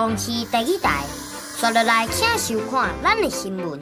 公視第二台，紲落來請收看咱的新聞。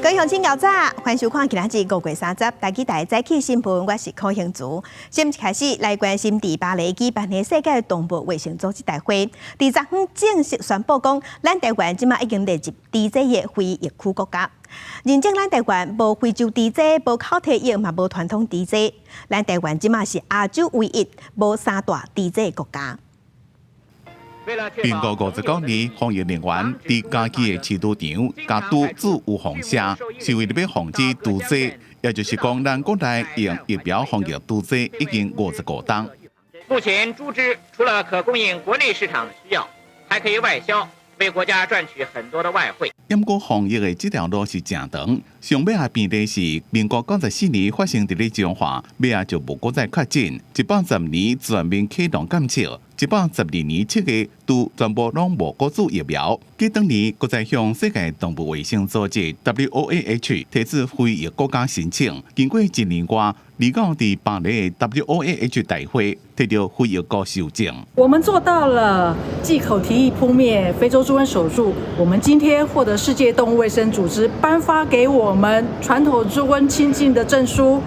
各位鄉親𠢕早，歡迎收看今仔日5月30台語台早起新聞，我是柯興慈。先開始來關心佇巴黎舉辦的世界動物衛生組織大會，佇昨昏正式宣布講，咱台灣這馬已經列入豬災的非疫區國家。認證咱台灣無非洲豬災、無口蹄疫，嘛無傳統豬災。咱台灣這馬是亞洲唯一無三大豬災的國家。民國59年，防疫人員佇家己的飼豬場共豬注預防射，是為了欲防止豬災，也就是講，咱國內用疫苗防疫豬災已經55冬。目前豬隻除了可供應國內市場的需要，還可以外銷，為國家賺取很多的外匯。毋過防疫的這條路是誠長，上尾仔病例是民國94年發生佇咧彰化，尾仔就無閣再確診。110年全面啟動監測，112年7月都全部攏無閣注疫苗。過當年閣再向世界動物衛生組織 WOAH 提出非疫國家申請，經過一年外，二九佇巴黎 WOAH 大會提著非疫國修正。我們做到了，繼口蹄疫撲滅非洲豬瘟首注，我們今天獲得世界動物衛生組織頒發給我們傳統豬瘟清淨的證書。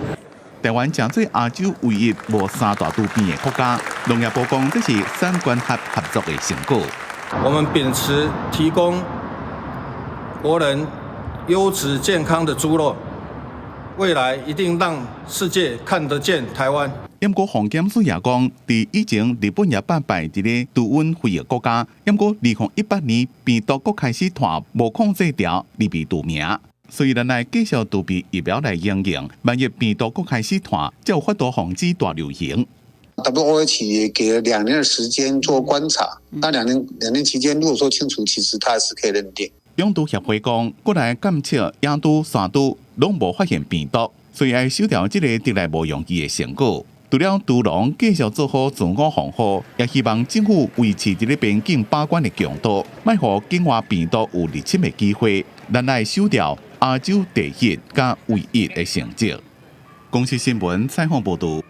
台灣成做亞洲唯一無三大豬病的國家，農業部講這是產官學合作的成果。我們秉持提供國人優質健康的豬肉，未來一定讓世界看得見台灣。毋過防檢署也講，佇以前日本也捌排佇咧豬瘟非疫國家，毋過2018年病毒閣開始傳，無控制牢，而被除名。所以咱愛繼續儲備疫苗來應用，萬一病毒閣開始傳，才有法度防止大流行。 WOAH 也給了兩年的時間做觀察，那兩年期間，如果說清楚，其實它還是可以認定。養豬協會講，國內監測野豬、山豬攏無發現病毒，所以愛守牢這個得來無容易的成果。除了豬農繼續做好自我防護，也希望政府維持佇咧邊境把關的強度，莫予境外病毒有入侵的機會。咱愛守牢亞洲第一佮唯一的成績。公視新聞採訪報導。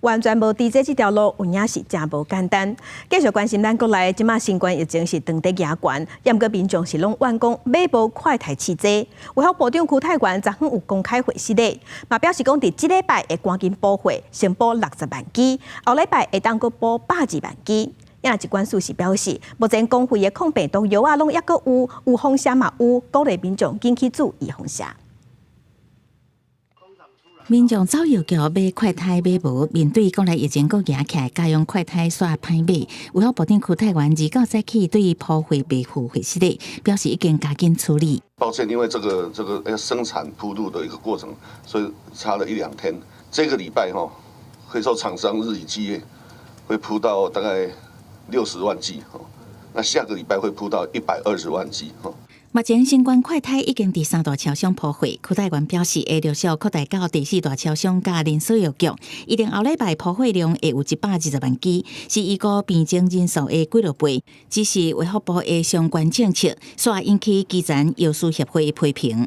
完全無豬災這條路，有影是誠無簡單。繼續關心咱國內，這馬新冠疫情是長佇夯懸，毋過民眾是攏怨講買無快篩試劑。衛福部長邱泰源昨昏有公開回釋咧，嘛表示講佇這禮拜會趕緊補貨，先補60萬劑，後禮拜會當閣補120萬劑。啊，疾管署是表示，目前公費的抗病毒藥仔攏猶閣有，預防射嘛有，鼓勵民眾緊去注預防射。民眾走藥局買快篩買無，面對國內疫情閣夯起來，家用快篩煞歹買。衛福部長邱泰源29早起對鋪貨未付回釋咧，表示已經加緊處理。抱歉，因為這個要生產鋪路的一個過程，所以差了一兩天。這個禮拜哈，可以說廠商日以繼夜，會鋪到大概60萬劑。那下個禮拜會鋪到120萬劑。目前新冠快篩已經佇三大超商鋪貨，邱泰源表示會陸續擴大到第四大超商佮連鎖藥局，預定後禮拜鋪貨量會有120萬劑，是預估病情人數的幾落倍。只是衛福部的相關政策，煞引起基層藥師協會批評。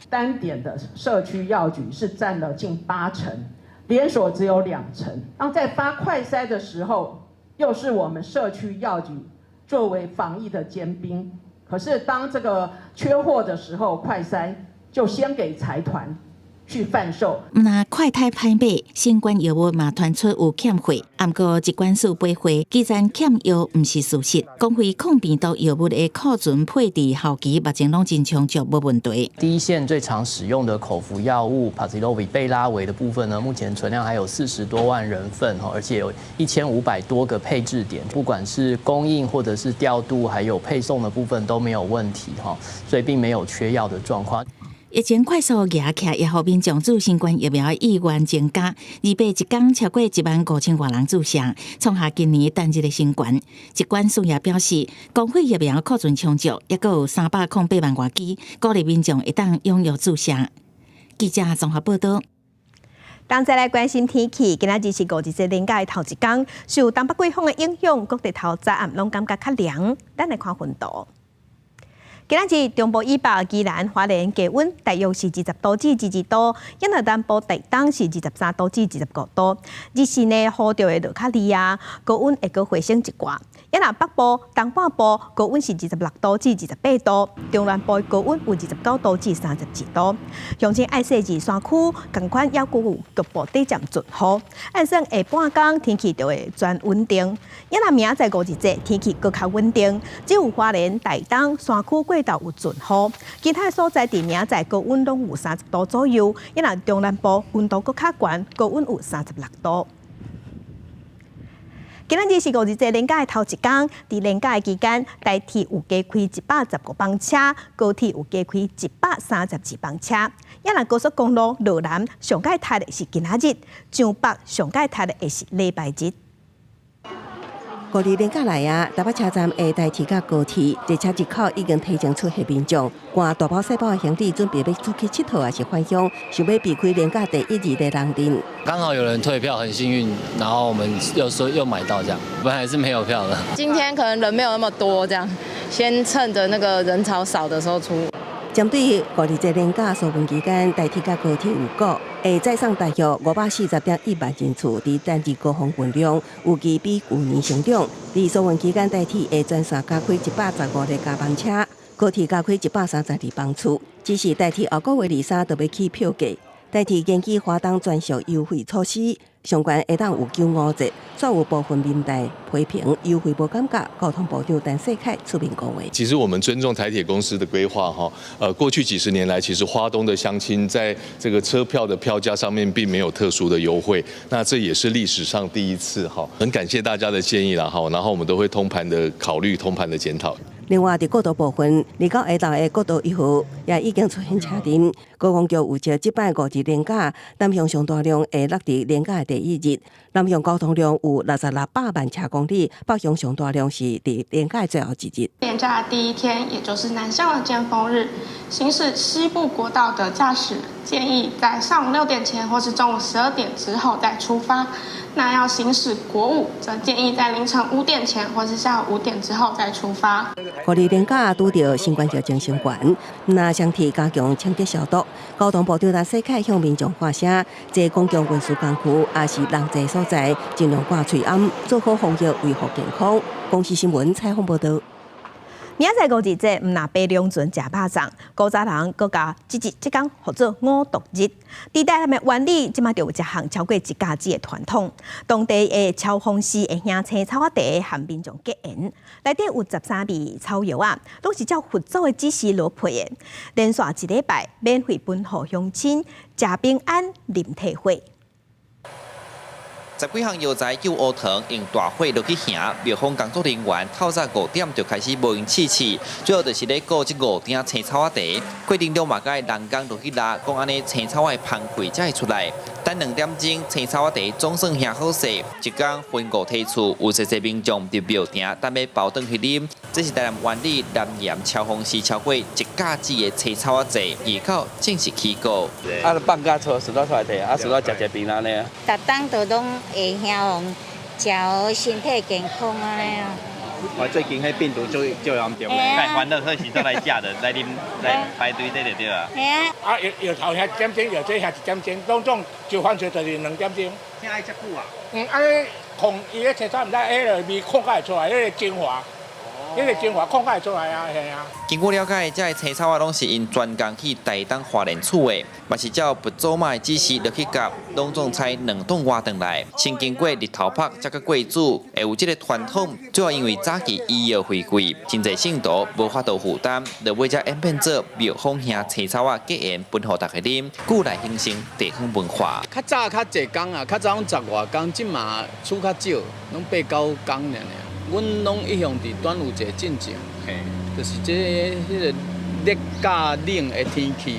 單點的社區藥局是佔了近8成，連鎖只有2成。當在發快篩的時候，又是我們社區藥局作為防疫的尖兵。可是當這個缺貨的時候，快篩就先給財團去販售。毋但快篩歹買，新冠藥物嘛傳出有欠貨，毋過疾管署回覆，基層欠藥毋是事實。公費抗病毒藥物的庫存配置後期目前攏真充足，無問題。第一線最常使用的口服藥物帕蹃洛維貝拉維的部分呢，目前存量還有40多萬人份，而且有1500多個配置點，不管是供應或者是調度，還有配送的部分都沒有問題，所以並沒有缺藥的狀況。疫情快速夯起來，也予民眾注新冠疫苗意願增加。28一工超過1萬5千外人注射，創下今年單日的新高。疾管署也表示，公費疫苗庫存充足，猶閣有308萬外劑，鼓勵民眾會當踴躍注射。記者綜合報道。咱再來關心天氣，今仔日是五二節連假的頭一工，受東北季風的影響，各地頭早暗攏感覺較涼。咱來看溫度。今仔日中部以北、宜蘭、花蓮低溫大約是20度至22度，抑若南部台東是23度至25度。日時呢，雨就會落較厲啊，高溫會閣回升一寡。抑若北部、東半部高溫是26度至28度，中南部高溫有29度至32度。鄉親愛細緻山區，仝款猶閣有局部短暫陣雨。按算下半工天氣就會轉穩定。抑若明仔載五二節天氣閣較穩定，只有花蓮、台東山區過晝有陣雨，其他所在佇明仔載高溫攏有30度左右。抑若中南部溫度閣較懸，高溫有36度。今仔日是五二節連假的頭一工，佇連假的期間，台鐵有加開115班車，高鐵有加開132班車。抑若高速公路羅南上蓋塞的是今仔日，彰北上蓋塞的是禮拜日。五二連假來啊！台北車站的台鐵佮高鐵列車入口已經提前出現民眾，攜大包細包的行李準備欲出去𨑨迌，抑是返鄉，想欲避開連假第一日的人陣。剛好有人退票，很幸運，然後我們又說又買到這樣，本來是沒有票的。今天可能人沒有那麼多，這樣先趁着那個人潮少的時候出。針對五二節連假疏運期間，台鐵佮高鐵有講，會載送大約540.1萬人次，佇單日高峰運量預計比舊年成長。佇疏運期間，台鐵會全線加開115列加班車，高鐵加開132班次。只是台鐵後個月23就欲起票價，台鐵研擬華東專屬優惠措施，上懸會當有95折，煞有部分民代批評優惠無感覺。交通部長陳世凱出面講話。其實我們尊重台鐵公司的規劃，哈，過去幾十年來，其實花東的鄉親在這個車票的票價上面並沒有特殊的優惠，那這也是歷史上第一次，哈，很感謝大家的建議啦，哈，然後我們都會通盤的考慮，通盤的檢討。另外，佇國道部分，29下晝的國道1號也已經出現車陣。高公局預測，這擺五二連假，南向上大量會落佇連假的第一日，南向交通量有66百萬車公里，北向上大量是佇連假的最後一日。連假第一天，也就是南向的尖峰日，行駛西部國道的駕駛建議在上午6點前或是中午12點之後再出發。那要行駛國五，則建議在凌晨5點前或是下午5點之後再出發。五二連假拄著新冠疫情升懸，若雙鐵加強清潔消毒，交通部長陳世凱向民眾發聲，坐公共運輸工具抑是人濟所在，盡量掛喙罨，做好防疫，維護健康。公視新聞採訪報導。明仔載五二節，毋若爬龍船食肉粽，古早人閣共這日這工號做五毒日。佇台南的灣里，這馬就有一項超過一甲子的傳統。當地的超峰寺會興青草仔茶，和民眾結緣。內底有13味草藥仔，攏是照佛祖的指示落配的。連續一禮拜免費分予鄉親，食平安，啉提血。十幾項藥材救烏糖，用大火落去燃，廟方工作人員透早5點就開始無閒試試，主要就是咧顧這五鼎青草仔茶。過程中嘛，共人工落去拉，講按呢青草仔的芳氣才會出來。等2點鐘，青草仔茶總算燃好勢。一工分五梯次，有濟濟民眾佇廟埕等欲包轉去啉。這是台南灣里南岩超峰寺超過一甲子的青草仔祭，二九正式起鼓。啊，放假出順道出來提，啊，順道食食平安呢。逐冬都攏會興予食好身體健康按呢啊。我最近彼病毒足足嚴重咧，太煩惱，所以是做來食的，來啉來排隊這就對啊。嘿啊。啊，藥藥頭遐一點鐘，藥這遐一點鐘，攏總就反正就是2點鐘。遐愛遮久啊？嗯，按呢控伊咧青草，毋知彼个味控甲會出來，彼个精華。彼个精華控甲會出來啊，嘿啊。經過了解，這个青草仔攏是𪜶專工去台東花蓮取的，嘛是照佛祖媽的指示落去夾，攏總採兩頓活轉來。先經過日頭曝，才閣過煮，會有這个傳統，主要因為早期醫藥費貴，真濟信徒無法度負擔，落尾才演變做廟方燃青草仔結緣分予大家啉，故來形成地方文化。較早較濟工啊，較早攏十外工，這馬取較少，攏八九工爾爾。阮攏一向佇端午節進前，嘿，就是這彼个熱佮冷的天氣，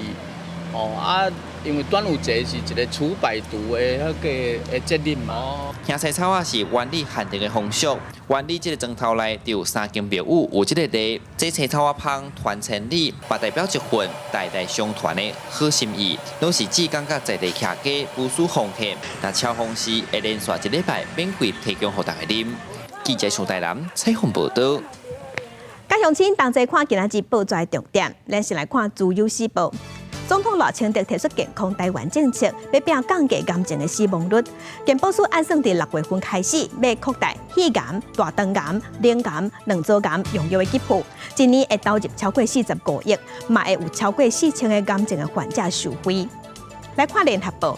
哦啊，因為端午節是一個除百毒的彼個的節日嘛。行青草仔是灣里限定的風俗，灣里這个莊頭內就有三間廟宇有這个禮，這青草仔芳傳千里，嘛代表一份代代相傳的好心意，攏是志工佮在地徛家無私奉獻。若超風時會連續一禮拜免費提供予大家啉。記者徐台南採訪報導。佮鄉親同齊看今仔日報紙的重點，咱先來看《自由時報》。總統賴清德提出健康台灣政策，欲拼降低癌症的死亡率。健保署按算佇6月份開始，欲擴大肺癌、大腸癌、乳癌兩組癌用藥的給付，一年會投入超過45億，嘛會有超過4000個癌症的患者受惠。來看聯合報。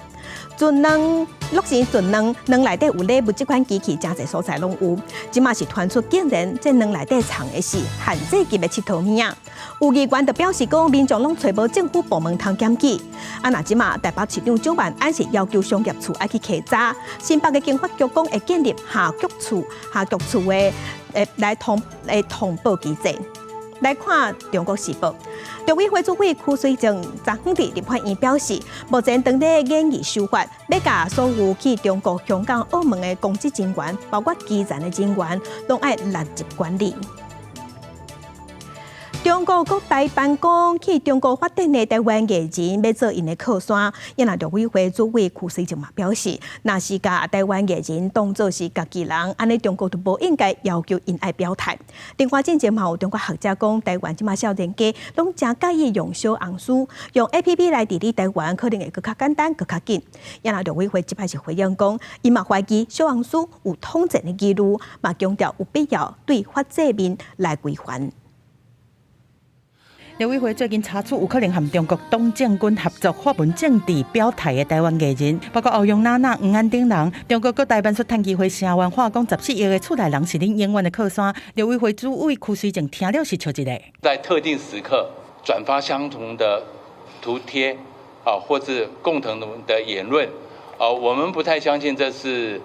存卵落錢存卵，卵內底有禮物，這款機器誠濟所在攏有。這馬是傳出竟然這卵內底藏的是限制級的𨑨迌物仔。有議員就表示講，民眾攏揣無政府部門通檢舉。啊，若這馬台北市長蔣萬安是要求商業處愛去稽查，新北的經發局講會建立下局處、下局處的來通來通報機制。來看《中國時報》，陸委會主委邱垂正昨昏佇立法院表示，目前當咧研議修法，欲共所有去中國、香港、澳門的公職人員，包括基層的人員，攏愛納入管理。中國國台辦講，去中國發展的台灣藝人欲做𪜶的靠山，也若陸委會主委邱垂正嘛表示，若是共台灣藝人當做是家己人，按呢中國就無應該要求𪜶愛表態。另外，進前嘛有中國學者講，台灣這馬少年家攏誠佮意用小紅書，用 APP 來治理台灣，可能會閣較簡單、閣較緊。也若陸委會這擺是回應講，伊嘛懷疑小紅書有統戰的疑慮，嘛強調有必要對法制面來規範。陸委會最近查出有可能和中國黨政軍合作發文政治表態的台灣藝人，包括歐陽娜娜、黃安等人。中國國台辦說，譚其輝聲援話講14億的厝內人是恁永遠的靠山。陸委會主委邱垂正聽了是笑一个。在特定時刻轉發相同的圖貼啊，或是共同的言論啊，我們不太相信這是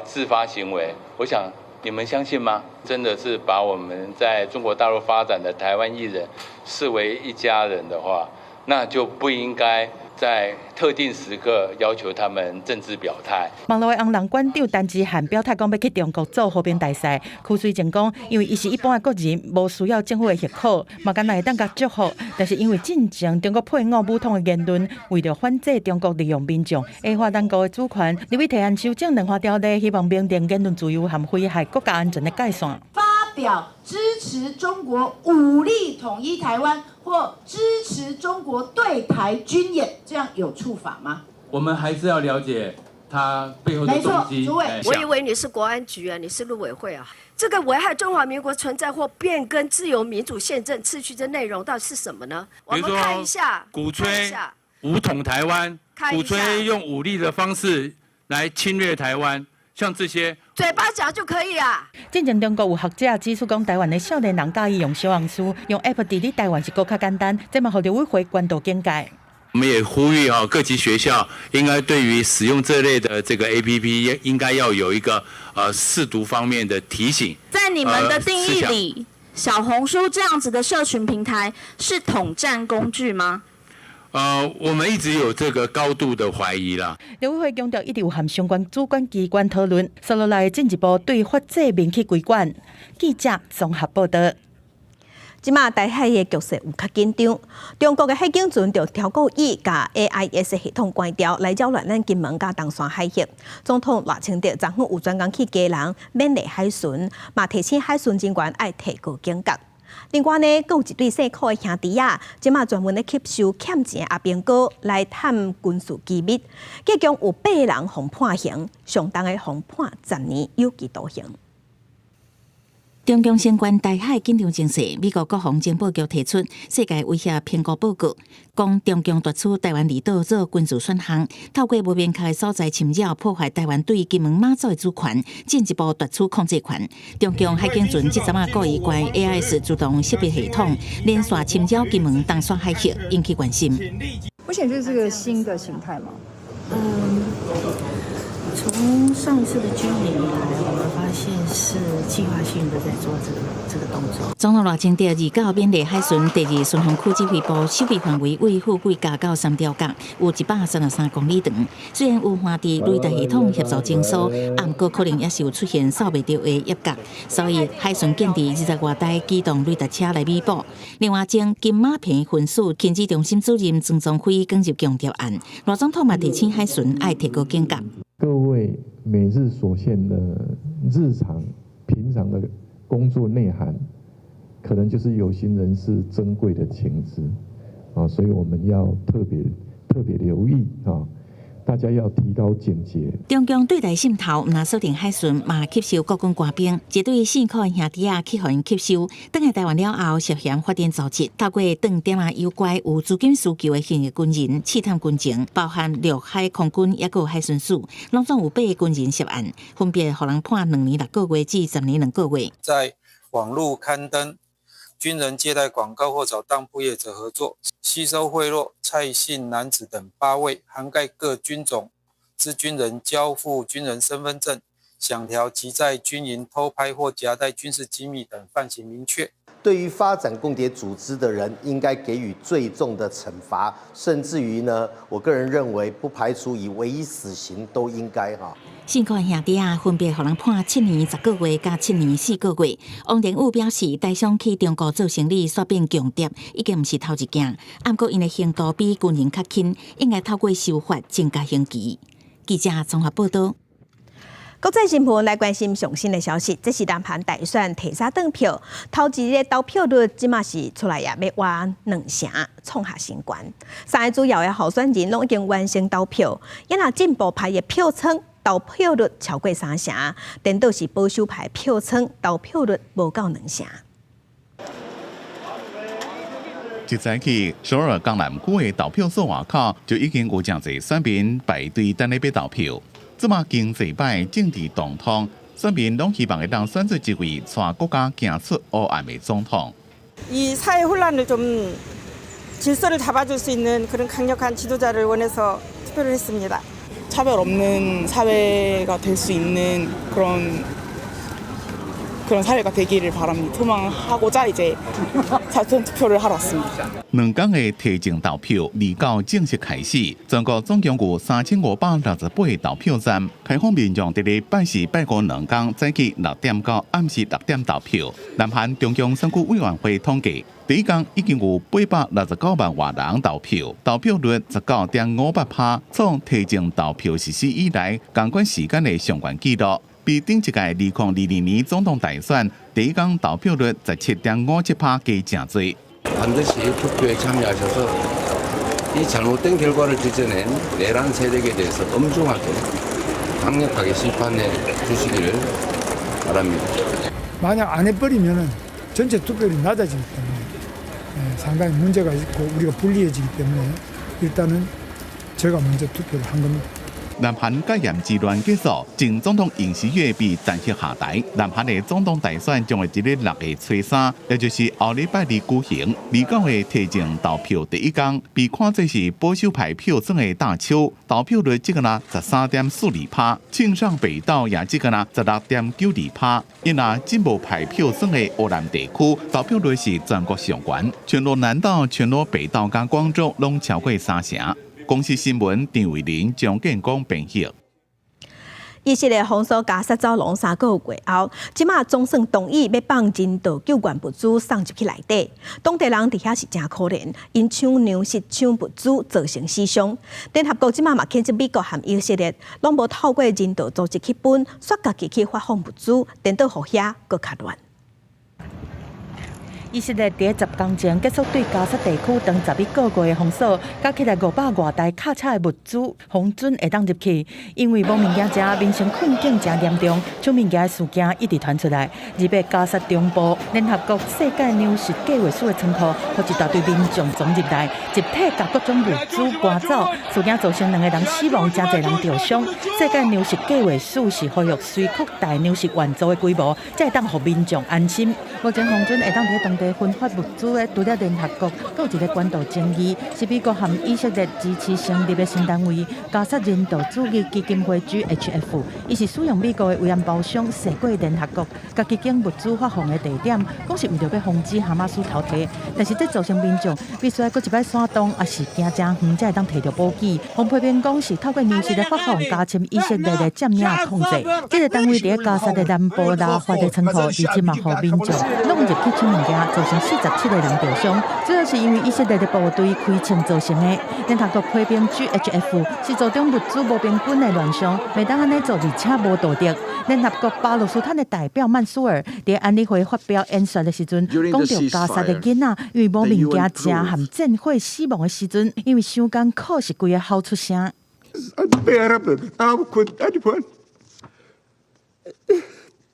自發行為。我想你們相信嗎？真的是把我們在中國大陸發展的台灣藝人視為一家人的話，那就不應該在特定時刻要求他們政治表態。網路的紅人館長陳之漢表態講欲去中國做和平大使，邱垂正講，因為伊是一般的國人，無需要政府的許可，嘛敢若會當共祝福。但是因為進前中國配偶武統的言論，為著反制中國利用民眾矮化咱國的主權，立委提案修正兩項條例，希望明定言論自由和危害國家安全的界線。發表支持中國武力統一台灣或支持中國對台軍演，這樣有觸法嗎？我們還是要了解他背後的動機。主委，我以為你是國安局啊，你是陸委會啊。這個危害中華民國存在或變更自由民主憲政秩序的內容到底是什麼呢？我們看一下，鼓吹武統台灣，鼓吹用武力的方式來侵略台灣。像這些嘴巴講就可以啊。進前中國有學者指出，講台灣的少年人佮意用小紅書，用 App 治理台灣是閣較簡單，這嘛予陸委會高度警戒。我們也呼籲啊，各級學校應該對於使用這類的這個 APP，應該要有一個識讀方面的提醒。在你們的定義裡，小紅書這樣子的社群平台是統戰工具嗎？我們一直有這個高度的懷疑啦。陸委會強調，一直有和相關主管機關討論，接落來進一步對法制面去規管。記者綜合報導。這馬台海的局勢有較緊張，中國的海警船就超故意共 AIS 系統關掉，來擾亂咱金門佮東山海峽。總統賴清德昨昏有專工去基隆勉勵海巡，嘛提醒海巡人員愛提高警覺。另外呢，閣有一對姓柯的兄弟仔，這馬專門咧吸收欠錢阿兵哥來探軍事機密，結果有八人予判刑，上重的予判10年有期徒刑。中共相關台海緊張情勢，美國國防情報局提出世界威脅評估報告，講中共奪取台灣離島做軍事選項，透過無明確的所在侵擾破壞台灣對金門馬祖的主權，進一步奪取控制權。中共海警船這陣仔故意關 AIS 自動識別系統，連續侵擾金門東山海域，引起關心。我想這是個新的形態嘛。嗯。從上一次的軍演以來，我們發現是計劃性的在做這個動作。總統賴清德29勉勵海巡第二巡防區指揮部守備範圍為富貴角到三貂角有133公里長。雖然有環佇雷達系統協助偵搜，毋過可能也是有出現掃袂著的翕角，所以海巡建議20外台機動雷達車來彌補。另外，前金馬坪分署勤諮中心主任曾宗輝捲入共諜案，賴總統嘛提醒海巡愛提高警覺。各位每日所見的日常平常的工作內涵，可能就是有心人士珍貴的情資啊，所以我們要特別特別留意啊，大家要提高警覺。中共對台滲透，毋但鎖定海巡，嘛吸收國軍官兵，一對四箍的兄弟仔去予𪜶吸收。轉來台灣了後，涉嫌發展組織，透過斷點仔誘拐有資金需求的現役軍人試探軍情，包含陸海空軍抑閣有海巡署，攏總有八个軍人涉案，分別予人判2年6個月至10年2個月。在網路刊登軍人借貸廣告或找當鋪業者合作，吸收賄賂蔡姓男子等八位，涵蓋各軍種之軍人交付軍人身份證、饗條及在軍營偷拍或夾帶軍事機密等犯行明確。對於發展共諜組織的人，應該給予最重的懲罰，甚至於呢，我個人認為不排除以唯一死刑都應該哈。四個兄弟仔分別予人判7年10個月佮7年4個月。王定宇表示，台商去中國做生理，煞變共諜，已經毋是頭一件。毋過𪜶的刑度比軍人較輕，應該透過修法增加刑期。記者綜合報道。國際新聞來關心上新的消息，這是南韓大選提早轉票，頭一日投票率這馬是出來也欲倚兩成，創下新高。三个主要的候選人攏已經完成投票，也若進步派的票倉投票率超過三成，顛倒是保守派票倉投票率無夠兩成。一早起，首爾江南區的投票所外口就已經有誠濟選民排隊等咧欲投票。這馬經濟擺政治動盪，選民攏希望會當選出一位帶國家行出黑暗的總統。 이 사회 혼란을 좀 질서를 잡아줄 수 있는 그런 강력한 지도자를 원해서 투표를 했습니다. 차별 없는 사회가 될 수 있는 그런 사회가 되기를 바랍니다. 소망하고자 이제 사전 투표를 하러 왔습니다. 2天的提前投票，29正式開始。全國總共有3568個投票站，開放民眾佇咧拜四、拜五兩工早起6點到暗時6點投票。南韓中央選舉委員會統計，第一工已經有869萬外人投票，投票率19.58%，創提前投票實施以來仝款時間的上懸紀錄。比頂一屆2022年總統大選第一工投票率17.57%低誠濟。 반드시 투표에 참여하셔서 이 잘못된 결과를 빚어낸 내란 세력에 대해서 엄중하게 강력하게 심판해 주시기를 바랍니다. 만약 안 해버리면은 전체 투표율이 낮아지기 때문에 상당히 문제가 있고 우리가 불리해지기 때문에 일단은 제가 먼저 투표를 한 겁니다. 南韓戒嚴之亂結束，前總統尹錫悅被彈劾下台。南韓的總統大選將會佇咧6月初三，也就是後禮拜二舉行。29的提前投票第一工，被看做是保守派票倉的大邱，投票率只干焦13.42%，慶尚北道也只干焦16.92%。因若進步派票倉的烏南地區，投票率是全國上懸，全羅南道、全羅北道佮光州攏超過三成。公視新聞張偉林、張建光編譯。以色列封鎖加薩走廊3個月後，這馬總算同意欲放人道救援物資送入去內底。當地人佇遐是誠可憐，𪜶搶糧食、搶物資，造成死傷。聯合國這馬嘛譴責美國和以色列，攏無透過人道組織去分，煞家己去發放物資，顛倒予遐閣較亂。以色列佇10工前結束對加薩地區長11個月的封鎖，加起來500外台卡車的物資，予准會當入去。因為無物件食，民生困境誠嚴重，搶物件的事件一直傳出來。而欲加薩中部聯合國世界糧食計劃署的倉庫，予一大堆民眾衝入來，集體共各種物資搬走，事件造成兩個人死亡，誠濟人著傷。世界糧食計劃署是呼籲隨擴大糧食援助的規模，才會當予民眾安心。目前予准會當佇當地分發物資的，除了聯合國，閣有一个管道爭議，是美國和以色列支持成立的新單位——加薩人道主義基金會 GHF，伊是使用美國的慰安包廂，踅過聯合國，共提供物資發放的地點，講是為著欲防止哈馬斯偷提。但是這造成民眾必須愛閣一擺山洞，抑是行誠遠才會當提著補給。予批評講是透過糧食的發放加深以色列的佔領控制。這个單位佇加薩的南部拉法的倉庫，而且嘛，予民眾攏入去搶物件，造成47個人著傷，主要是因為以色列的部隊開槍造成的。聯合國批評 GHF 是助長物資無平均的亂象，袂當按呢做，而且無道德。聯合國巴勒斯坦的代表曼蘇爾佇安理會發表演說的時陣，講著加薩的囡仔因為無物件食和戰火死亡的時陣，因為傷艱苦是規个吼出聲。 Unbearable. How could anyone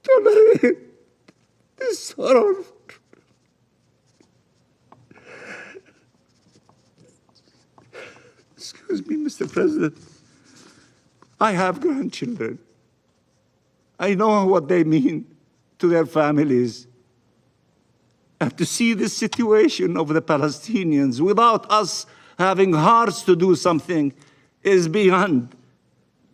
tolerate this horror? Excuse me, Mr. President. I have grandchildren. I know what they mean to their families. And to see this situation of the Palestinians without us having hearts to do something is beyond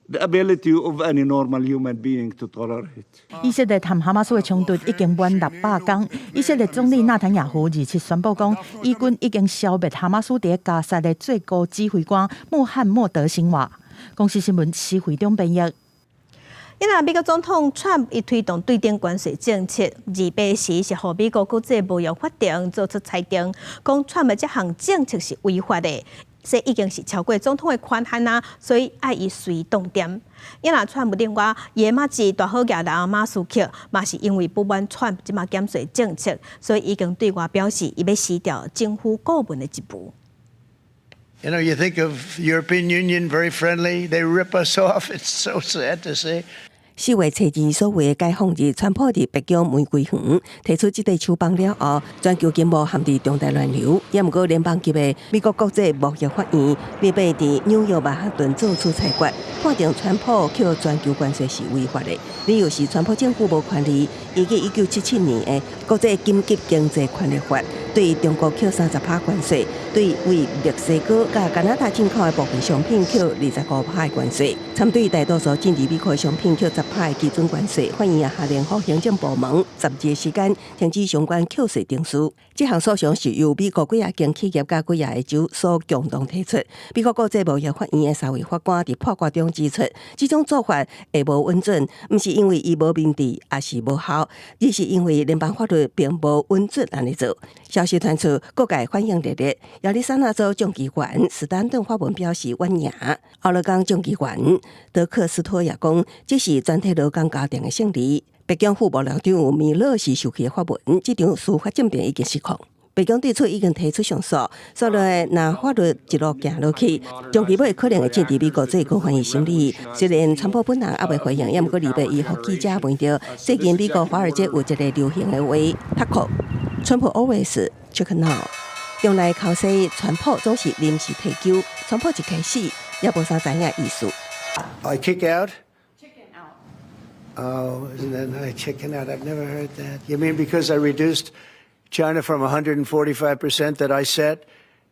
the ability of any normal human being to tolerate. 以色列和哈馬斯的衝突已經滿600工。以色列總理納坦雅胡27宣布講，以軍已經消滅哈馬斯佇加薩的最高指揮官穆罕默德·辛瓦。公視新聞施惠中編譯。因為美國總統川普伊推動對等關稅政策，28時是予美國國際貿易法庭做出裁定，講川普這項政策是違法的，這已經是超過總統的權限啊，所以愛伊隨凍點。因為川普另外伊的麻吉大好額人馬斯克，嘛是因為不滿川普這馬減稅政策，所以已經對外表示伊欲辭掉政府顧問的職務。 You think of European Union very friendly, they rip us off. It's so sad to see. 4月初2所謂的解放日，川普佇白宮玫瑰園提出這塊手枋了後，全球經貿陷佇重大亂流。也毋過聯邦級的美國國際貿易法院，禮拜佇紐約曼哈頓做出裁決，判定川普課全球關稅是違法的，理由是川普政府無權利依據1977年的國際緊急經濟權力法，對中國課30趴關稅，對為墨西哥佮加拿大進口的部分商品課25趴的關稅，針對大多數進入美國的商品課10趴的基準關稅。法院也下令予行政部門10日時間停止相關課稅程序。這項訴訟是由美國幾仔間企業佮幾仔個州所共同提出。美國國際貿易法院的三位法官佇判決中指出，這種做法會無允准，毋是因為伊無明智，抑是無效，而是因為聯邦法律並無允准按呢做。消息傳出，各界反應熱烈。亞利桑那州眾議員史丹頓發文表示阮贏。奧勒岡眾議員德克斯托也講，這是全體勞工家庭的勝利。白宮副幕僚長米勒是受氣發文，這場司法政變已經失控。白宮對此已經提出上訴，所以若法律一路行落去，長期尾可能會進入美國最高法院審理。雖然川普本人猶未回應，也毋過禮拜一予記者問著，最近美國華爾街有一個流行的話，TACO，川普 always chicken out，用來剾洗川普總是臨時退休。川普一開始也無啥知影意思。 I kick out. Oh, isn't that nice? Chicken out. I've never heard that. You mean because I reduced China from 145% that I set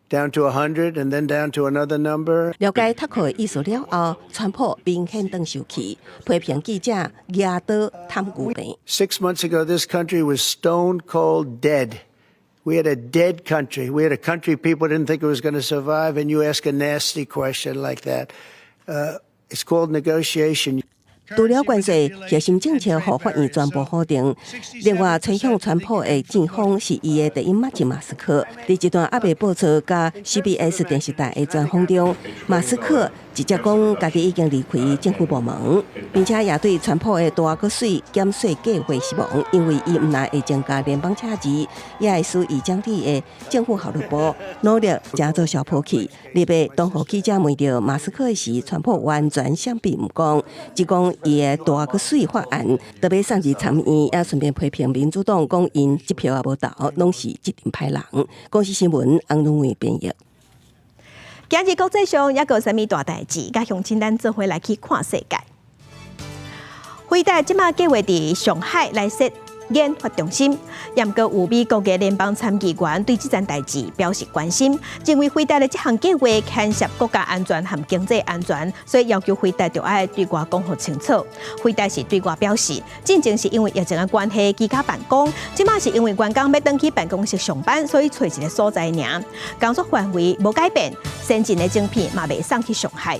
down to 100 and then down to another number? 了解 TACO 的意思了後，川普明顯轉生氣，批評記者蜈刀探牛病。 6 months ago, this country was stone cold dead. We had a dead country. We had a country people didn't think it was going to survive, and you ask a nasty question like that. It's called negotiation. 除了關稅核心政策，予法院全部否定。另外，吹響川普的戰風是伊的第一馬吉馬斯克。佇這段猶未播出佮 CBS 電視台的專訪中，馬斯克直接講家己已經離開政府部門，並且也對川普的大個稅減稅計劃失望，因為伊毋但會增加聯邦赤字，也會使伊掌理的政府效率部努力成做小破去。禮拜當予記者問著馬斯克時，川普完全閃避毋講，只講伊的大個稅法案特別送入參院，也順便批評民主黨講𪜶一票也無投，攏是一陣歹人。公視新聞翁如偉編譯。今日國際上猶閣有啥物大代誌？佮鄉親咱做伙來去看世界。輝達這馬計劃佇上海來設研發中心。毋過有美國的聯邦參議員對這件代誌表示關心，認為輝達的這項計劃牽涉國家安全和經濟安全，所以要求輝達著愛對外講予清楚。輝達是對外表示，進前是因為疫情的關係居家辦公，這馬是因為員工欲轉去辦公室上班，所以揣一个所在爾。工作範圍無改變，先進的晶片嘛袂送去上海。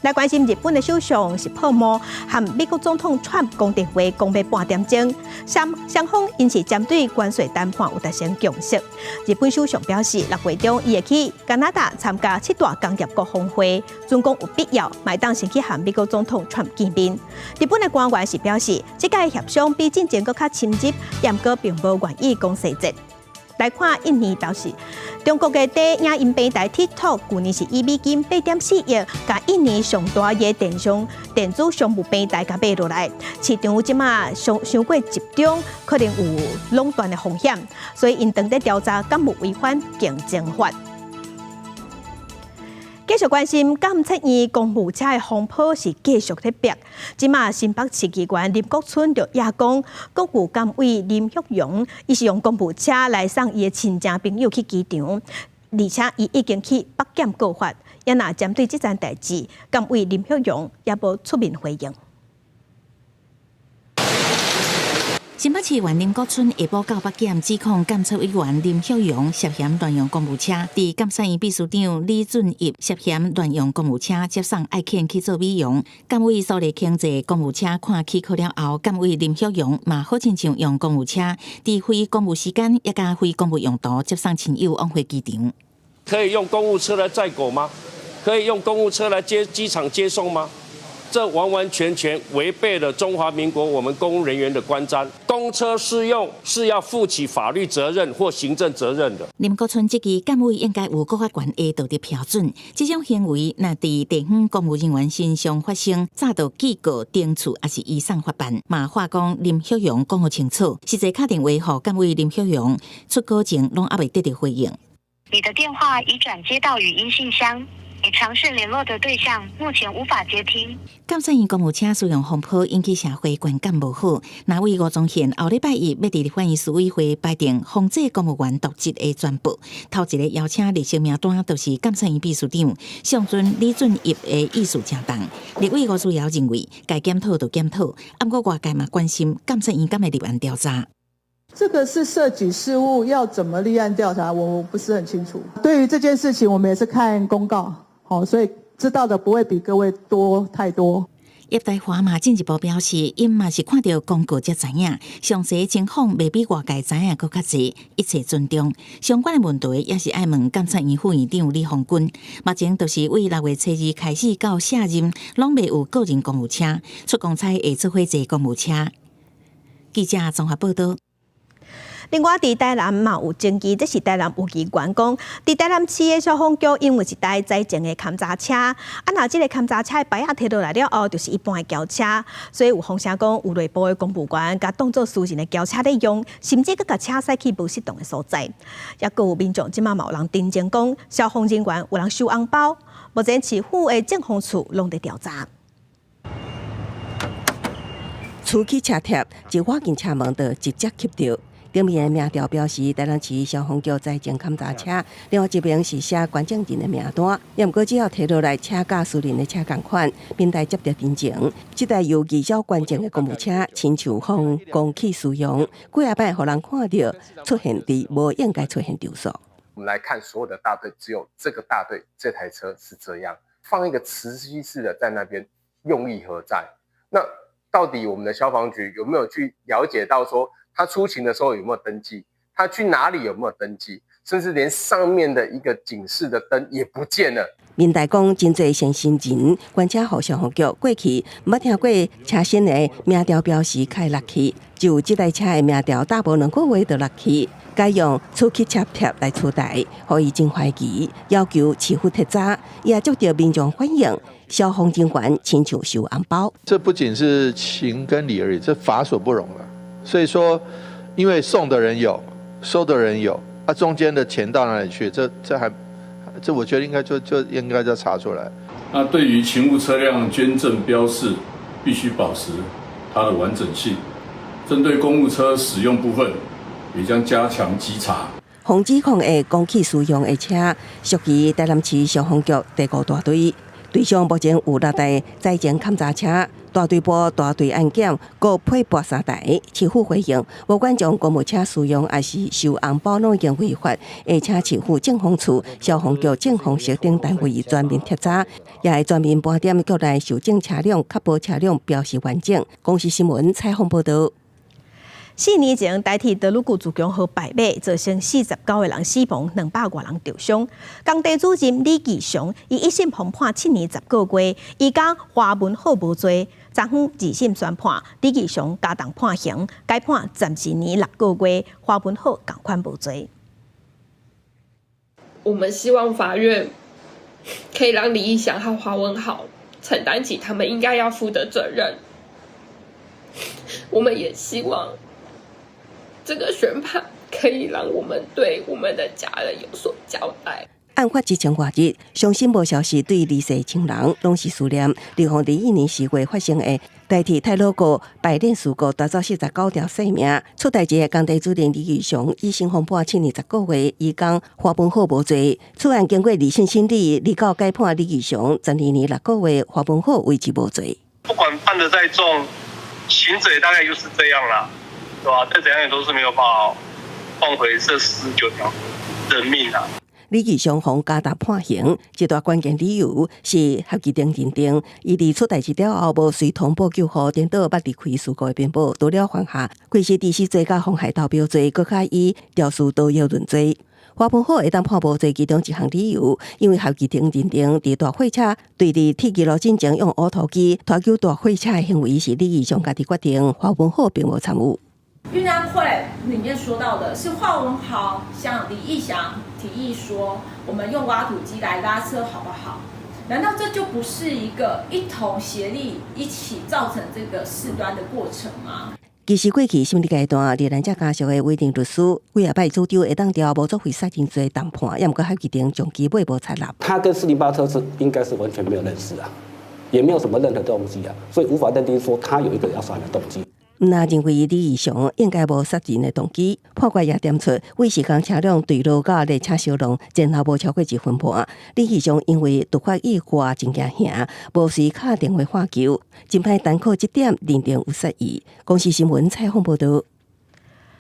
來關心日本的首相石破茂和美國總統川普講電話，講欲半點鐘，雙方𪜶是針對關稅談判有達成共識。日本首相表示，6月中伊會去加拿大參加七大工業國峰會，準講有必要，嘛會當先去和美國總統川普見面。日本的官員是表示，這屆協商比進前閣較深入，毋過並無願意講細節。來看印尼表示，中國的短影音平台 TikTok 舊年是以美金8.4億，共印尼上大的電商電子商務平台共買落來，市場這馬傷傷過集中，可能有壟斷的風險，所以𪜶正佇調查敢有違反競爭法。繼續關心監察院公務車的風波是繼續咧逼，這馬新北市議員林國春就也講，國務監委林旭陽，伊是用公務車來送伊的親戚朋友去機場，而且伊已經去北檢告發，也若針對這件代誌，監委林旭陽也無出面回應。新北市員林國春下晡到北檢指控監察委員林旭陽涉嫌亂用公務車，佇監察院秘書長李俊逸涉嫌亂用公務車接送愛犬去做美容。監委蘇麗卿坐公務車看起考了後，監委林旭陽嘛好親像用公務車，佇非公務時間也共非公務用途接送親友往回機場。可以用公務車來載狗嗎？可以用公務車來接機場接送嗎？這完完全全違背了中華民國我們公務人員的觀瞻。公車私用是要負起法律責任或行政責任的。林國春質疑監委應該有閣較懸的道德標準，這種行為若佇地方公務人員身上發生，早就記過懲處，抑是移送法辦。嘛話講林旭陽講予清楚，實際敲電話予監委林旭陽出稿前攏猶未得著回應。你的電話已轉接到語音信箱。你嘗試聯絡的對象目前無法接聽。監察院公務車使用風波引起社會觀感無好。那位吳宗憲後禮拜一欲佇立法院司委會排定防止公務員瀆職的專報，頭一個邀請列席名單就是監察院秘書長上尊李俊逸的意思誠重。立委吳思瑤認為，該檢討就檢討，毋過外界嘛關心監察院敢會立案調查。這個是涉及事務，要怎麼立案調查，我不是很清楚。對於這件事情，我們也是看公告。好，所以知道的不會比各位多太多。葉大華嘛進一步表示，𪜶嘛是看著公告才知影，詳細情況袂比外界知影閣較濟，一切尊重。相關的問題也是愛問監察院副院長李鴻鈞。目前就是對6月初2開始到卸任，攏未有個人公務車出公差會做伙坐公務車。記者綜合報道。另外，佇台南嘛有爭議，這是台南有議員講，佇台南市的消防局因為一台載情的勘查車，啊，若這个勘查車的牌仔提落來了後，就是一般的轎車，所以有風聲講有內部的公務員共當做私人的轎車咧用，甚至閣共車駛去無適當的所在。抑閣有民眾這馬嘛有人澄清講，消防人員有人收紅包，目前市府的政風處攏佇調查。出去車貼，一倚近車門就直接吸著。頂面的名條表示台南市消防局載情勘查車，另外一邊是寫捐贈人的名單。也毋過只要提落來車佮私人的車仝款，平台接著澄清，這台由義消捐贈的公務車，親像予公器私用，幾仔擺予人看著出現佇無應該出現場所。我們來看所有的大隊，只有這個大隊這台車是這樣，放一個磁吸式的在那邊，用意何在？那到底我們的消防局有沒有去了解到說，他出勤的時候有沒有登記？他去哪裡有沒有登記？甚至連上面的一個警示的燈也不見了。民代講真濟善心人捐車予消防局，過去毋捌聽過車身的名條標示較會落去，就這台車的名條打無2個月就落去，改用磁吸車貼來取代，予伊真懷疑，要求市府徹查，也接著民眾反映，消防人員親像收紅包。這不僅是情跟理而已，這法所不容了。所以說，因為送的人有，收的人有，啊，中間的錢到哪裡去？這我覺得應該就應該要查出來。那對於勤務車輛捐贈標示，必須保持它的完整性，針對公務車使用部分，也將加強稽查。防指控的公器私用的車，屬於台南市消防局第五大隊。隊上目前有六台災情勘查車，大隊部大隊安檢，閣配備三台。市府回應，無管將公務車使用，抑是收紅包，攏已經違法。會請市府政風處、消防局、政風室等單位全面徹查，也會全面盤點局內受證車輛，確保車輛標示完整。公視新聞採訪報導。 4年前，台鐵德魯固自強號敗馬，造成49個人死亡，200外人受傷。工地主任李義祥，伊一審予判7年10個月，伊共華文浩無罪。昨昏二審宣判，李義祥加重判刑，改判12年6個月，華文浩仝款無罪。我們希望法院可以讓李義祥和華文豪承擔起他們應該要負的責任。我們也希望這個宣判可以讓我們對我們的家人有所交代。案發之前外日，傷心無消息對離世親人攏是思念。2021年4月發生的台鐵太魯閣敗鏈事故，奪走49條性命。出代誌的工地主任李義祥一審予判7年10個月，伊共華文浩無罪。此案經過二審審理，二告改判李義祥12年6個月，華文浩維持無罪。不管判得再重，刑責大概就是這樣啦，對吧？再怎樣也都是沒有辦法換回這49條人命啊。李義祥予加重判刑，一大關鍵理由是合議庭認定，伊佇出代誌了後無隨通報救護，顛倒捌離開事故的邊部，除了犯下過失致死罪佮妨害投標罪，閣較以肇事逃逸論罪。華文浩會當判無罪，其中一項理由，因為合議庭認定，佇大貨車對佇鐵支路進前用挖土機拖救大貨車的行為是李義祥家己決定，華文浩並無參與。運安會裡面說到的是華文豪向李義祥提議說，我們用挖土機來拉車好不好？難道這就不是一個一同協力一起造成這個事端的過程嗎？其實過去審理階段，罹難者家屬的委任律師幾仔擺主張會當著無作為殺人罪重判，也毋過合議庭將其尾無採納。他跟408車是應該是完全沒有認識啊，也沒有什麼任何動機啊，所以無法認定說他有一個要殺人的動機。毋但認為李義祥應該無殺人的動機，判決也點出，為時工車輛墜落佮列車燒熔，前後無超過一分半。李義祥因為突發意外真驚嚇，無隨敲電話喊救，真歹單靠這點認定有殺意。公視新聞採訪報導。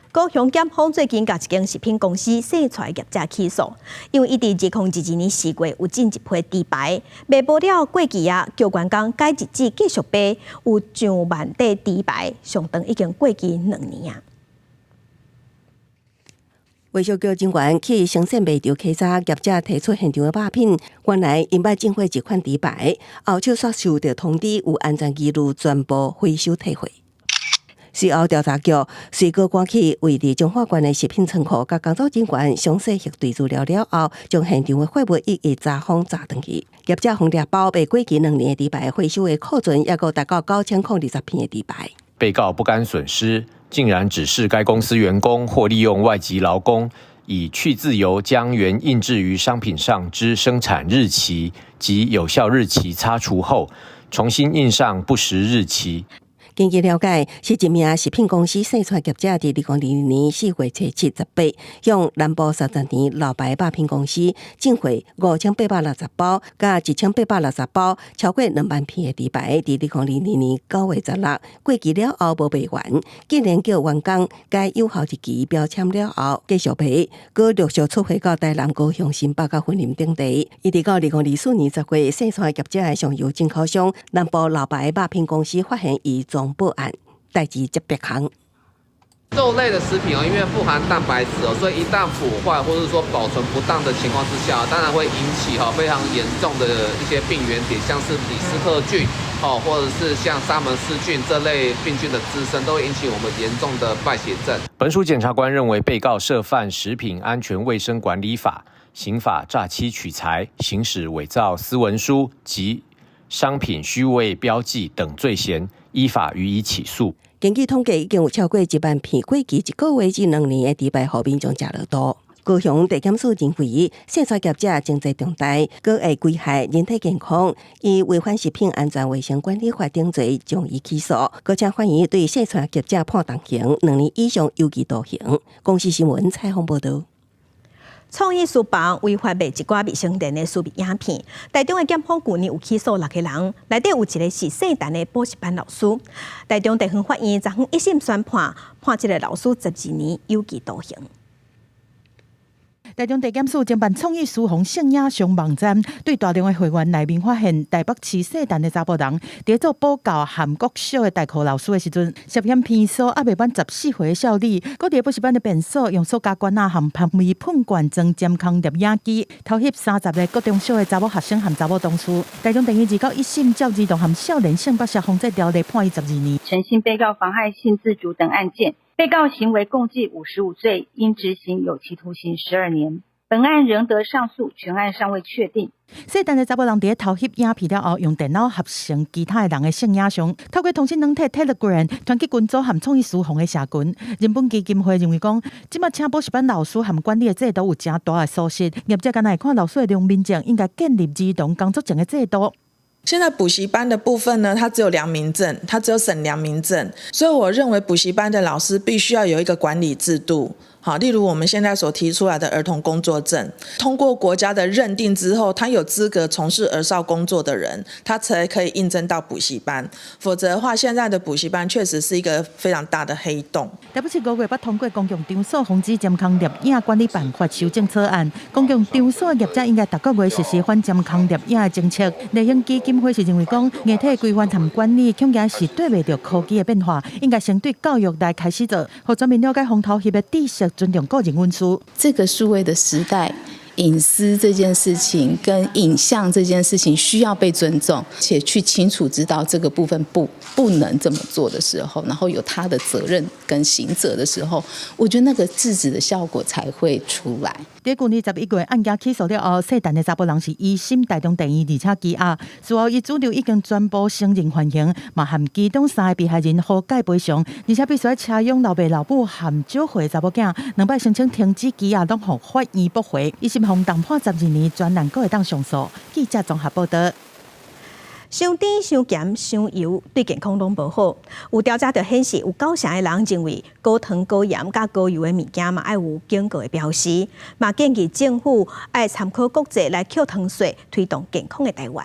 高雄檢方最近共一間食品公司洗菜業者起訴，因為伊佇2022年4月有進一批豬排賣無了過期啊，叫員工改日子繼續賣，有上萬塊豬排，上長已經過期2年啊。衛生局人員去生鮮賣場稽查，業者提出現場的肉品，原來𪜶捌進貨一款豬排，後手煞收著通知，有安全疑慮，全部回收退貨。隨後調查局隨閣趕去位佇彰化縣的食品倉庫，共工作人員詳細核對資料了後，將現場的貨物一一查封查轉去。業者予掠包賣過期兩年的豬排，回收的庫存抑閣達到9020片的豬排。被告不甘損失，竟然指示該公司員工或利用外籍勞工，以去漬油將原印製於商品上之生產日期及有效日期擦除後，重新印上不實日期。根據了解，是一名食品公司洗菜業者佇2022年4月初7、18，向南部30年老牌肉品公司進貨5860包，佮1860包，超過2萬片的豬排，佇2022年9月16過期了後無賣完，竟然叫員工改有效日期標籤了後繼續賣，閣陸續出貨到台南、高雄、新北佮雲林等地。一直到2024年10月，洗菜業者的上游進口商南部老牌肉品公司發現伊裝報案，代誌接別項。肉類的食品哦，因為富含蛋白質哦，所以一旦腐壞或者說保存不當的情況之下，當然會引起哈非常嚴重的一些病原體，像是李斯特菌哦，或者是像沙門氏菌這類病菌的滋生，都會引起我們嚴重的敗血症。本署檢察官認為，被告涉犯食品安全衛生管理法、刑法詐欺取財、行使偽造私文書及商品虛偽標記等罪嫌，依法予以起訴。根據統計，已經有超過1萬片過期一個月至兩年的豬排，予民眾食落肚。高雄地檢署認為，細撮業者情節重大，閣會危害人體健康，以違反食品安全衛生管理法等罪，將伊起訴。閣請法院對細撮業者判重刑，2年以上有期徒刑。公視新聞採訪報導。創意書房違法賣一寡未成年的私密影片，台中的檢方舊年有起訴六個人，內底有一個是聖誕的補習班老師。台中地方法院昨昏一審宣判，判這个老師12年有期徒刑。台中地檢署偵辦創意書房性影像網站，對大量的會員內面發現台北市聖誕的查埔人，佇咧做補教和國小的代課老師的時陣，涉嫌騙數猶未滿14歲的少女，閣佇補習班的便所用塑膠罐仔和香味噴罐裝監控攝影機，偷翕30個國中小的查某學生和查某同事。台中地院二九一審照兒童和少年性剝削防制條例判伊12年。陳姓被告妨害性自主等案件。被告行為共計55罪，應執行有期徒刑12年。本案仍得上訴，全案尚未確定。細漢的查埔人佇咧偷翕影片了後，用電腦合成其他的人的性影像，透過通訊軟體 Telegram 傳去群組和創意書房的社群。人本基金會認為講，這馬請補習班老師和管理的制度有誠大的疏失，業者敢若會看老師的良民證，應該建立兒童工作證的制度。現在補習班的部分呢，它只有良民證，它只有審良民證，所以我認為補習班的老師必須要有一個管理制度。好，例如我們現在所提出來的兒童工作證，通過國家的認定之後，他有資格從事兒少工作的人，他才可以應徵到補習班。否則的話，現在的補習班確實是一個非常大的黑洞。台北市5月捌通過公共場所防止監控攝影管理辦法修正草案，公共場所業者應該逐個月實施反監控攝影的政策。麗英基金會是認為講，硬體規範和管理恐驚是對袂著科技的變化，應該先對教育來開始做，予全民了解防偷翕的知識。尊重個人隱私。這個數位的時代，隱私這件事情跟影像這件事情需要被尊重，且去清楚知道這個部分不能這麼做的時候，然後有他的責任跟刑責的時候，我覺得那個制止的效果才會出來。佇舊年11月案件起訴了後，細漢的查埔人是移審台中地院，而且羈押。事後伊主張已經全部承認犯行，嘛和其中三個被害人和解賠償，而且必須車養老爸老母和少歲查某囝，兩擺申請停止羈押，攏予法院駁回。一審予重判12年，全案閣會當上訴。記者綜合報導。傷甜、傷鹹、傷油，對健康攏無好。有調查就顯示，有九成的人認為高糖、高鹽佮高油的物件嘛愛有警告的標示，嘛建議政府愛參考國際來扣糖稅，推動健康的台灣。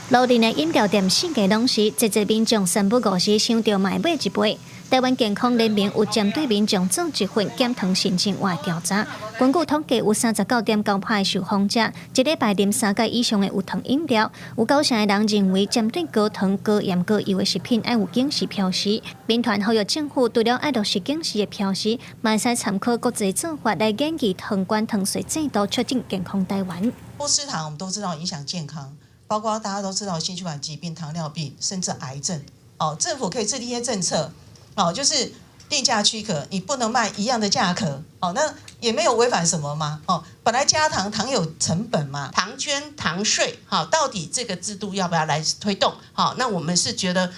路邊的飲料店四界攏是，濟濟民眾三不五時想著嘛會買一杯。台灣健康聯盟有針對民眾做一份減糖新生活調查，根據統計，有39.9%的受訪者一禮拜啉三蓋以上的有糖飲料，有九成的人認為針對高糖、高鹽、高油的食品愛有警示標示。民團呼籲政府除了愛落實警示的標示，嘛會使參考國際做法來研議糖關糖稅制度，促進健康台灣。不吃糖，我們都知道影響健康，包括大家都知道心血管疾病、糖尿病，甚至癌症。哦，政府可以制定一些政策。哦，就是定價許可，你不能賣一樣的價格，哦，那也沒有違反什麼嘛，哦，本來加糖糖有成本嘛，糖捐糖稅，好，到底這個制度要不要來推動？好，那我們是覺得，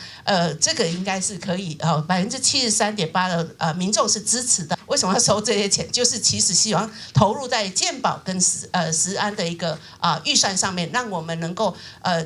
這個應該是可以，哦，73.8%的民眾是支持的。為什麼要收這些錢？就是其實希望投入在健保跟食安的一個啊預算上面，讓我們能夠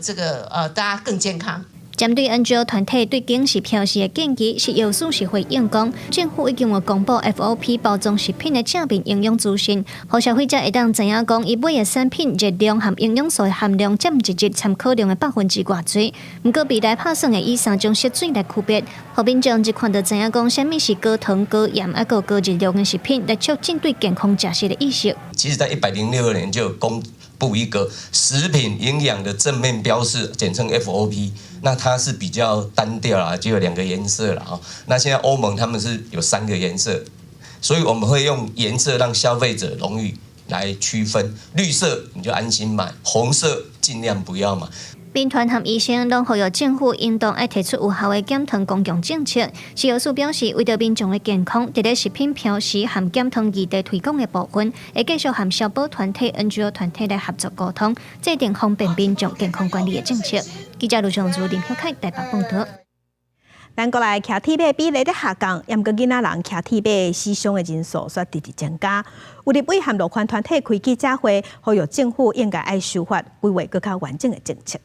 這個大家更健康。針對 NGO 團體對警示標示的建議，食藥署是回應講，政府已經有公布 FOP 包裝食品的正面營養資訊，予消費者會當知影講，伊買的產品熱量和營養素的含量佔一日參考量的百分之偌濟。毋過未來拍算會以三種色水來區別，予民眾一看就知影講，啥物是高糖、高鹽猶閣高熱量的食品，來促進對健康食食的意識。其實，在106年就公布一個食品營養的正面標示，簡稱 FOP。那它是比較單調啦，就有兩個顏色啦。那現在歐盟他們是有三個顏色，所以我們會用顏色讓消費者容易來區分。綠色你就安心買，紅色盡量不要買。民團和醫生攏呼籲政府應當愛提出有效的減糖公共政策。食藥署表示，為著民眾的健康，佇咧食品標示和減糖議題推廣的部分，會繼續和消保團體、NGO 團體來合作溝通，制定方便民眾健康管理的政策。記者盧尚如、林曉凱台北報導。咱國內騎鐵馬比例咧下降，毋過囡仔人騎鐵馬死傷的人數卻直直增加。有立委和路權團體開記者會，呼籲政府應該愛修法，規劃閣較完整的政策。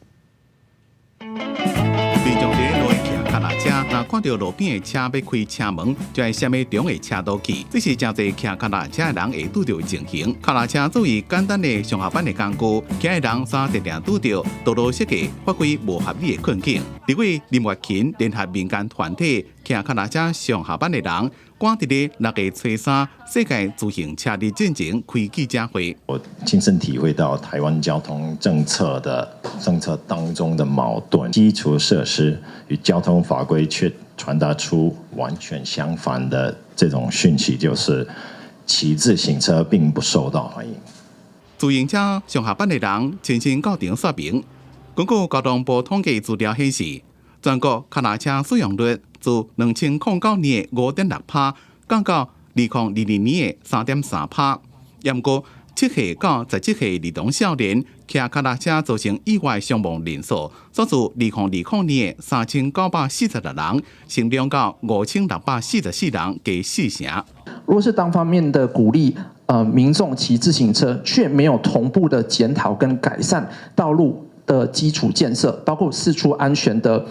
民眾佇路騎跤踏車，若看著路邊的車欲開車門，就愛閃佇中的車道去。這是誠濟騎跤踏車的人會拄著的情形。跤踏車作為簡單的上下班的工具，騎的人煞定定拄著道路設計法規無合理的困境。立委林月琴聯合民間團體騎跤踏車上下班的人，趕佇咧六月初三世界自行車日進前開記者會。我親身體會到台灣交通政策的政策當中的矛盾，基礎設施與交通法規卻傳達出完全相反的這種訊息，就是騎自行車並不受到歡迎。自行車上下班的人親身到場說明。根據交通部統計資料顯示，全國跤踏車使用率自2009年的5.6%降到2022年的3.3%。毋過7歲到17歲兒童少年騎跤踏車造成意外傷亡人數，煞自2020年的3946人，成長到5644人，加四成。如果是單方面的鼓勵，民眾騎自行車，卻沒有同步的檢討跟改善道路的基礎建設，包括釋出安全的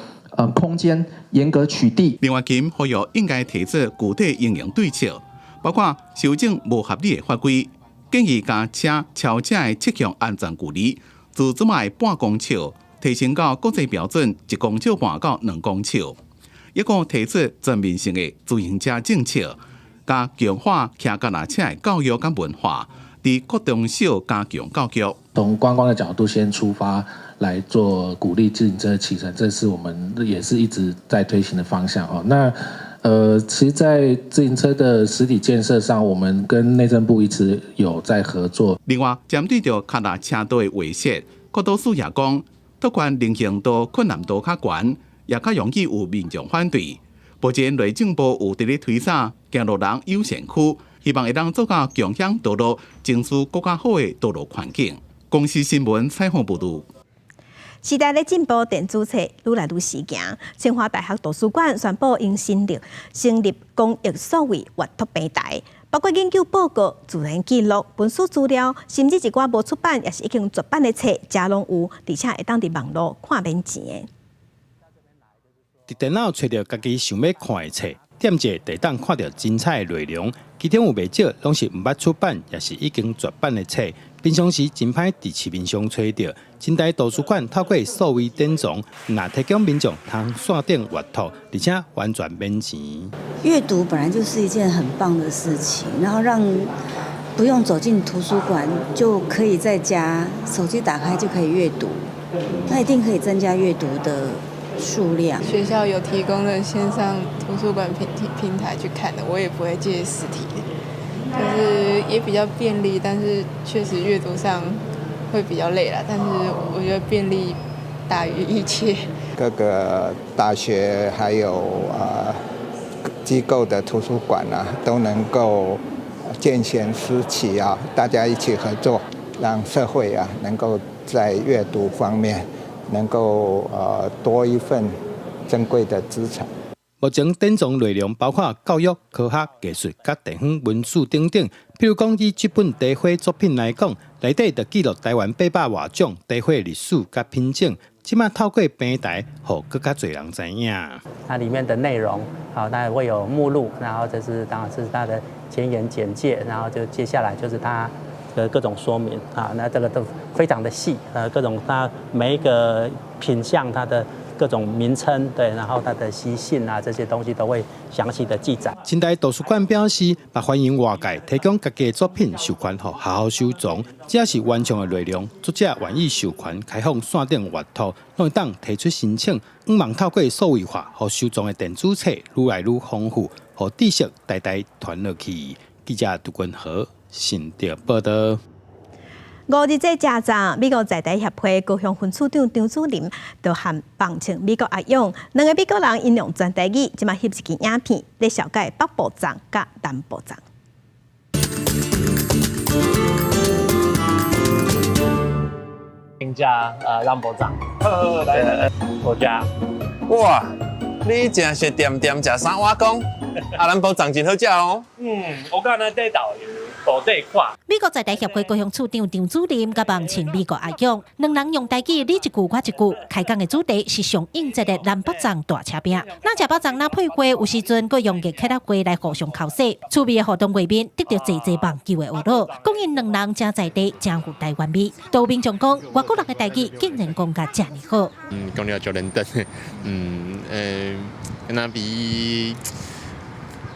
空間，嚴格取締。林月琴呼籲應該提出具體應用對策，包括修正無合理的法規，建議共車超車的七項安全距離，自這擺半公尺提升到國際標準1公尺半到2公尺，抑閣提出全面性的自行車政策，佮強化騎腳踏車的教育佮文化，佇國中小加強教育。從觀光的角度先出發來做鼓勵自行車騎乘，這是我們也是一直在推行的方向哦。那其實，在自行車的實體建設上，我們跟內政部一直有在合作。另外，針對著跤踏車道的劃設，國土署也講，拓寬人行道困難度較懸，也較容易有民眾反對。目前內政部有佇咧推展行路人優先區，希望會當做到共享道路，爭取閣較好的道路環境。公視新聞採訪報導。時代咧進步，電子冊愈來愈時行。清華大學圖書館宣布，𪜶成立公益數位閱讀平台，包括研究報告、自然記錄、文史資料，甚至一寡無出版抑是已經絕版的冊，遮攏有，而且會當佇網路看免錢的。佇電腦揣著家己想欲看的冊，點一下就會當看著精彩的內容。其中有袂少攏是毋捌出版，抑是已經絕版的冊。平常時真歹佇市面上揣著。清大圖書館透過數位典藏，若提供民眾通線頂閱讀，而且完全免錢。閱讀本來就是一件很棒的事情，然後讓不用走進圖書館就可以在家手機打開就可以閱讀，那一定可以增加閱讀的數量。學校有提供的線上圖書館平台去看的，我也不會借實體的，就是也比較便利，但是確實閱讀上會比較累啦。但是我覺得便利大於一切。各個大學還有機構的圖書館啊，都能夠見賢思齊啊，大家一起合作，讓社會啊能夠在閱讀方面能夠多一份珍貴的資產。目前典藏內容包括教育、科學、藝術、佮地方文史等等。譬如講，以這本茶花作品來講，內底就記錄台灣800外種茶花歷史佮品種。這馬透過平台，予閣較濟人知影。它裡面的內容，好，那會有目錄，然後這是當然是它的前言簡介，然後就接下來就是它的各種說明啊，那這個都非常的細，各種它每一個品項它的各種名稱，對，然後它的習性啊，這些東西都會詳細的記載。清大圖書館表示，嘛歡迎外界提供家己的作品授權予學校收藏，只要是原創的內容，作者願意授權開放線頂閱讀，攏會當提出申請。向望透過數位化，予收藏的電子冊愈來愈豐富，予知識代代傳落去。記者杜君和新竹報導。五日這正早，美國在台協會高雄分處長張主任就和網唱美國阿勇兩個美國人𪜶用全台語，這馬翕一支影片，咧紹介北部粽佮南部粽。評價南部粽，來來來，我家，哇，你真是恬恬食三碗公，啊，咱寶藏真好食哦。嗯，我敢若佇導遊無佇看。美國在台協會高雄處長張主任佮網請美國阿勇，兩人用台語你一句我一句，開講的主題是上應節的南北粽大車餅。若食肉粽若配粿，有時陣閣用熱氣仔粿來互相剾洗。趣味的互動畫面得著濟濟網友的學樂，講𪜶兩人誠在地，誠有台灣味。都民眾講，外國人的台語竟然講甲遮爾好。嗯，講了足認真。嗯，敢若比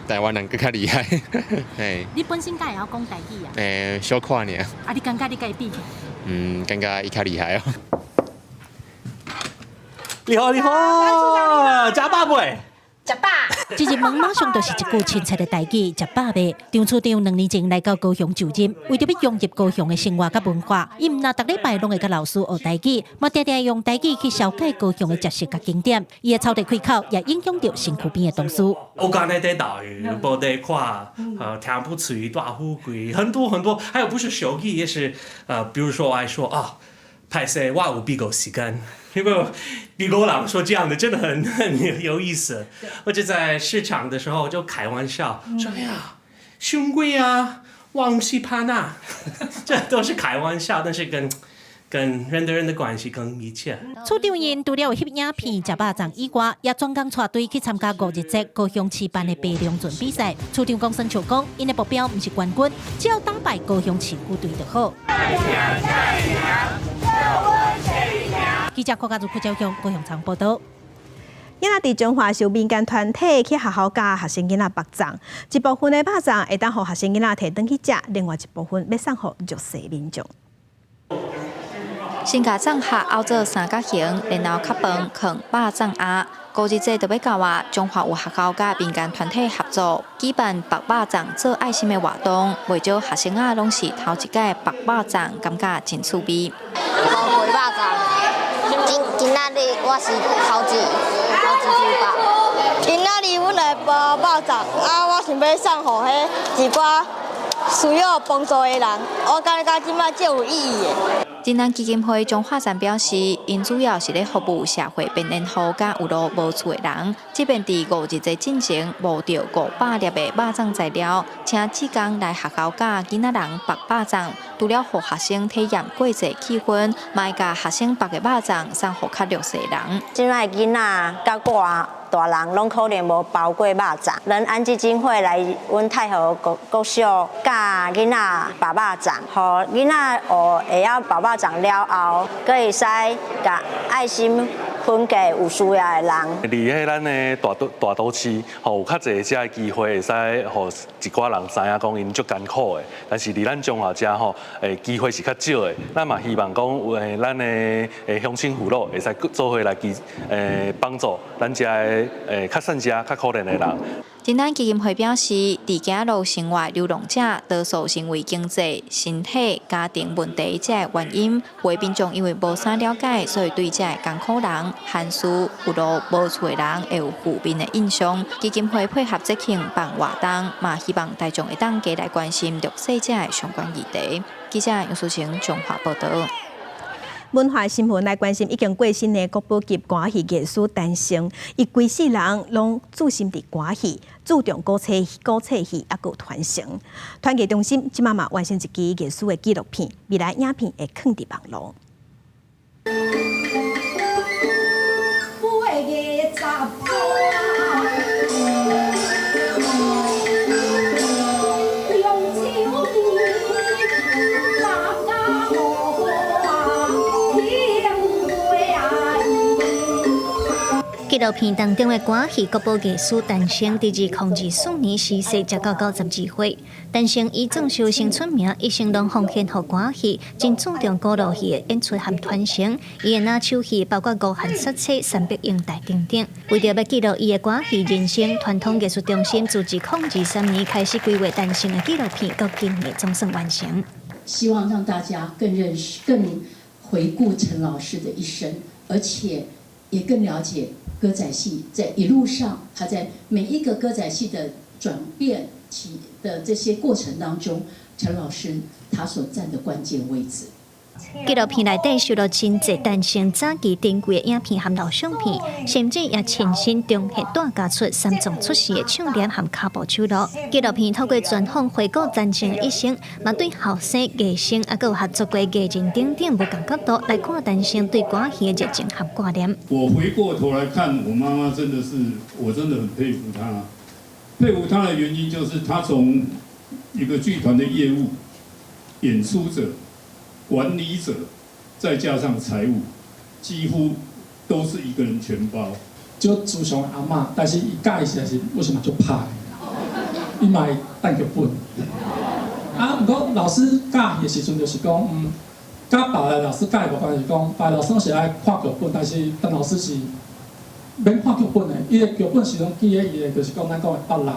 台灣人閣較厲害。嘿。你本身敢會曉講台語啊？小可爾。啊，你感覺你共伊比起來？嗯，感覺伊較厲害哦。你好，你好，食飽未？食飽。這一問馬上就是一句親切的台語，食飽未？張處長兩年前來到高雄就任，為著欲融入高雄的生活佮文化，伊毋但逐禮拜攏會佮老師學台語，嘛定定用台語去紹介高雄的食食佮景點。伊的操地開口也影響著身軀邊的同事。我剛才佇導遊，無佇看，聽不出大富貴，很多很多，還有不是手語，也是，比如說我還說啊，歹勢我有美國時間。因為美國人說這樣的真的很有意思。我就在市場的時候就開玩笑說：“哎呀，傷貴啊，我毋是潘啊。”這都是開玩笑，但是跟人對人的關係更密切。處長𪜶除了有翕影片、食肉粽以外，也專工帶隊去參加五日節高雄市辦的白龍船比賽。處長講耍笑講，𪜶的目標毋是冠軍，只要打敗高雄市府隊就好。記者郭家如、郭昭雄、高雄場報道。囡仔佇彰化受民間團體去學校教學生囡仔縛粽，一部分的肉粽會當予學生囡仔提轉去食，另外一部分欲送予弱勢民眾。先共粽盒拗做三角形，然後崁飯囥肉粽盒。五日節就欲到啊！彰化有學校佮民間團體合作，舉辦縛肉粽做愛心的活動，袂少學生仔攏是頭一擺縛肉粽，感覺真趣味。無過肉粽，今今仔日我是頭一次縛。今仔日阮來包肉粽，啊，我想欲送予彼一寡需要幫助的人，我感覺這擺足有意義的。仁安基金會彰化站表示，𪜶主要是咧服務社會邊緣戶佮有路無厝的人。這遍佇五日節進前募著500粒的肉粽材料，請志工來學校教囡仔人縛肉粽，除了予學生體驗過節氣氛，嘛會共學生縛的肉粽送予較弱勢人。這擺囡仔佮我大人攏可能無包過肉粽，仁安基金會來阮太和國國小教囡仔縛肉粽，予囡仔學會曉縛肉粽了後，閣會使共愛心分給有需要的人。佇彼咱的大都市，吼有較濟遮的機會，會使予一寡人知影講𪜶足艱苦的。但是佇咱彰化遮吼，機會是較少的。咱嘛希望講有咱的鄉親父老會使做伙來幫助咱遮的較散遮、較可憐的人。仁安基金會表示，佇街路生活流浪者，多數是因為經濟、身體、家庭問題這个原因，有的民眾因為無啥了解，所以對這个艱苦人、寒暑有路無厝的人會有負面的印象。基金會配合節慶辦活動，嘛希望大眾會當加來關心弱勢者的相關議題。記者楊淑晴彰化報導。文化新聞來關心已經過身的國寶級歌戲藝師陳升，伊規世人攏注心佇歌戲，注重古冊戲，猶閣傳承。傳藝中心這擺嘛完成一支藝師的紀錄片，未來影片會囥佇網路。紀錄片當中的歌戲國寶藝師陳升，佇2024年逝世，才到92歲。陳升以藏壽先出名，一生攏奉獻予歌戲，真注重古老戲的演出和傳承。伊的拿手戲包括《吳漢殺妻》、《三碧英台》等等。為著欲記錄伊的歌戲人生，傳統藝術中心自2023年開始規劃陳升的紀錄片，到今年總算完成。希望讓大家更認識、更回顧陳老師的一生，而且也更了解歌仔戲在一路上，他在每一個歌仔戲的轉變起的這些過程當中，陳老師他所佔的關鍵位置。紀錄片內底收錄真濟陳升早期珍貴的影片和老相片，甚至也親身重現帶家出三藏出世的唱念和跤步手路。紀錄片透過專訪回顧陳升一生，嘛對後生藝生啊，閣有合作過藝人等等無仝角度來看陳升對歌戲的熱情和掛念。我回過頭來看，我媽媽真的是，我真的很佩服她。佩服她的原因就是，她從一個劇團的業務、演出者、管理者，再加上財務，幾乎都是一個人全包。就慈祥阿嬤，但是伊教的時是我是嘛足拍的，伊嘛會等劇本。啊，毋過老師教戲的時陣就是講，佮別个老師教的無仝是講，別个老師攏是愛看劇本，但是陳老師是免看劇本的，伊的劇本是攏記佇伊的，就是講咱講的腹內。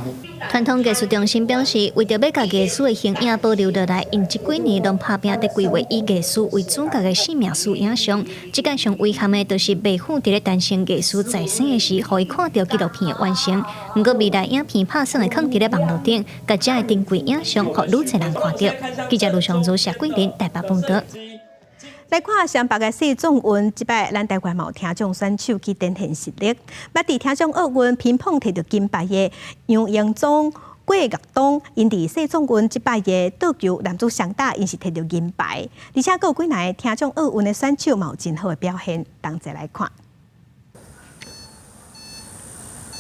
傳統藝術中心表示，為著欲共藝師的形影保留落來，𪜶這幾年攏拍拚佇規劃以藝師為主角的生命史影像。這擺上遺憾的，就是袂赴佇咧陳升藝師在生的時，予伊看著紀錄片的完成。毋過未來影片拍算會囥佇咧網路頂，共遮的珍貴影像，予愈濟人看著。記者盧尚如、謝桂林台北報導。來看雙北的世壯運，這擺咱台灣嘛有聽障選手去展現實力。捌佇聽障奧運乒乓摕著金牌的楊榮宗、郭岳東，𪜶佇世壯運這擺的桌球男子雙打，𪜶是摕著銀牌。而且閣有幾若個聽障奧運的選手嘛有真好的表現，同齊來看。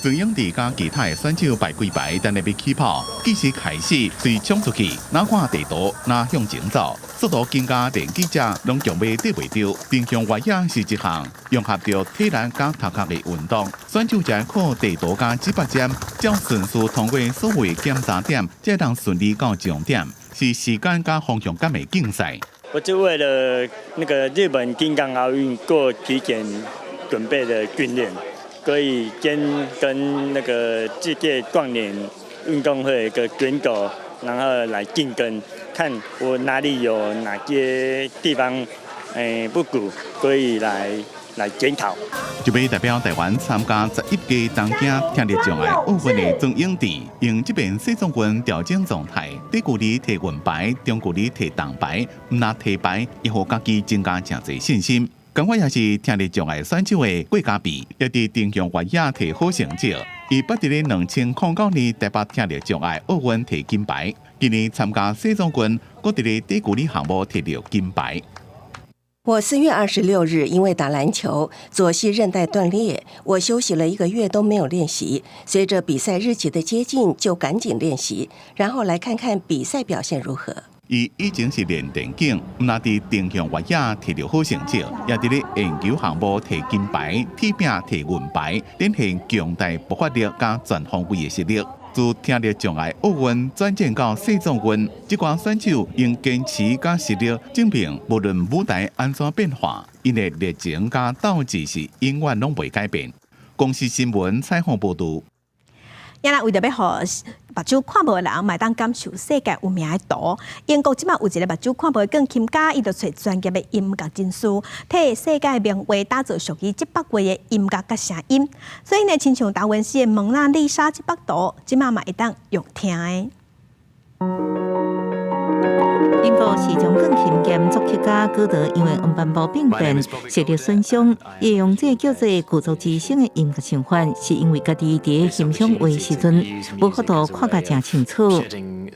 曾永弟佮其他的選手排幾排，等咧欲起跑，計時開始隨衝出去，若看地圖，若向前走，速度緊甲連記者攏強欲綴袂著。定向越野是一項融合著體能佮頭殼的運動，選手就靠地圖佮指北針，照順序通過所有檢查點，才能順利到終點。是時間佮方向感的競賽。我就為了那個日本京港奧運過體檢準備的訓練。可以先跟那個世界壯年運動會的選手，然後來競爭，看我哪裡有哪些地方不足，可以來檢討。就欲代表台灣參加11屆東京聽力障礙奧運的曾永志，用這遍世壯運調整狀態，短距離摕銀牌，中距離摕銅牌，毋但摕牌，也予家己增加誠濟信心。仝款也是聽力障礙選手的郭家比，也佇定向越野摕好成績。伊捌佇咧2009年台北聽力障礙奧運摕金牌，今年參加世壯運，閣佇咧短距離項目摕著金牌。我4月26日因為打籃球左膝韌帶斷裂，我休息了一個月都沒有練習。隨着比賽日期的接近，就趕緊練習，然後來看看比賽表現如何。伊以前是練電競，毋但佇定向越野摕著好成績，也佇咧鉛球項目摕金牌，鐵餅摕銀牌，展現強大爆發力佮全方位的實力。自聽力障礙奧運轉戰到世壯運，這寡選手用堅持佮實力證明，無論舞台按怎變化，𪜶的熱情佮鬥志是永遠攏袂改變。公視新聞採訪報導。也若為著欲予目睭看無的人，嘛會當感受世界有名的圖。英國這馬有一个目睭看無的鋼琴家，伊就揣專業的音樂人士，替世界名畫打造屬於這幅畫的音樂佮聲音。所以呢，親像達文西的蒙娜麗莎這幅圖，這馬嘛會當用聽的。英國時裝鋼琴兼作曲家戈德因為黃斑部病變視力損傷，伊用這个叫做具作之聲的音樂想法，是因為家己佇欣賞畫時陣無法度看甲誠清楚。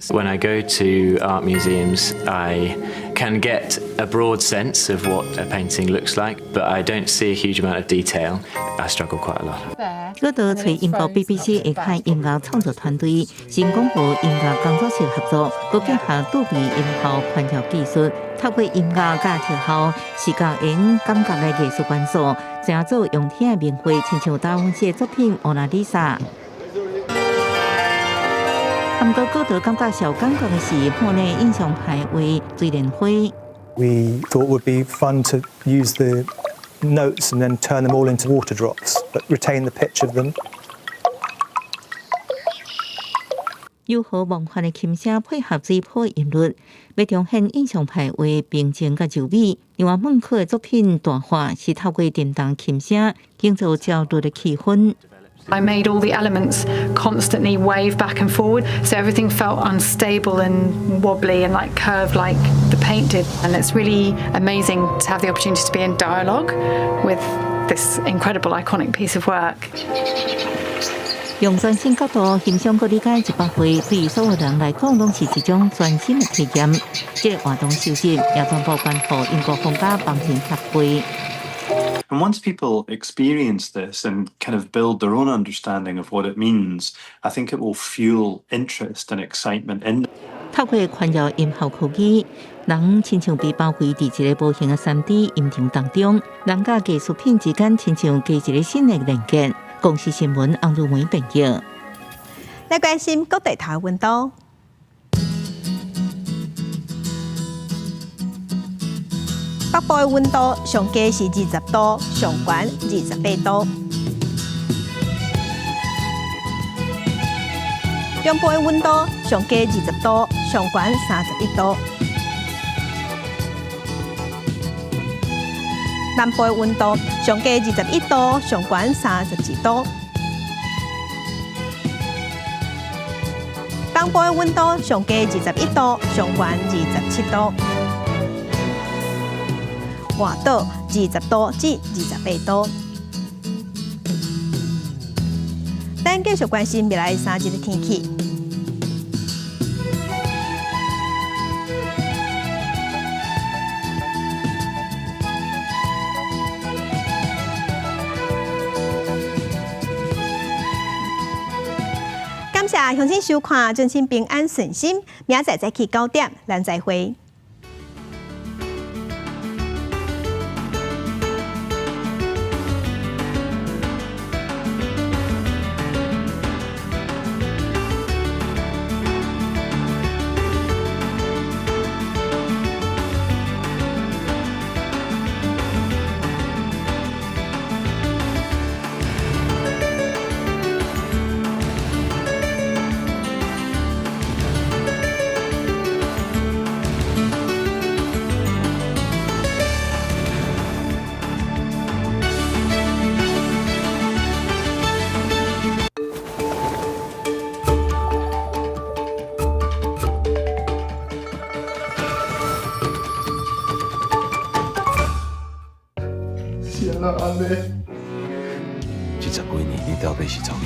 When I go to art museums, I can get a broad sense of what a painting looks like, but I don't see a huge amount of detail. I struggle quite a lot. 戈德揣英國 BBC 下開音樂創作團隊，新廣播音樂工作室合作，閣結合杜比音效環繞技術，透過音樂佮特效、視覺音感覺的藝術元素，製作用聽的名畫，親像達文西的作品《蒙娜麗莎》。毋過戈德感覺上感覺的是，莫內印象派畫睡蓮花。 We thought it would be fun to use the notes and then turn them all into water drops, but retain the pitch of them. 柔和夢幻的琴聲配合水波音律，欲重現印象派畫平靜佮柔美。另外，孟克的作品《大畫》是透過震動琴聲，營造焦慮的氣氛。I made all the elements constantly wave back and forward, so everything felt unstable and wobbly and like curved like the paint did. And it's really amazing to have the opportunity to be in dialogue with this incredible iconic piece of work. 用全新角度欣賞佮理解一幅畫，對所有人來講，攏是一種全新的體驗。這個活動收集也全部捐予英國皇家幫親協會。 And once people experience this and kind of build their own understanding of what it means, I think it will fuel interest and excitement in. 透過環繞音效科技，人親像被包圍佇一个無形的3D 音場當中，人佮藝術品之間親像加一个新的連結。公視新聞翁如梅編譯。來關心各地頭溫度。北部的溫度上低是20度，上懸28度。中部的溫度上低20度，上懸31度。南部的溫度上低21度，上懸32度。東部的溫度上低21度，上懸27度。外島20度至28度。咱繼續關心未來3日的天氣。感謝鄉親收看，祝恁平安順心。明仔載早起9點，咱再會。是按怎按呢？這十幾年你到底是走去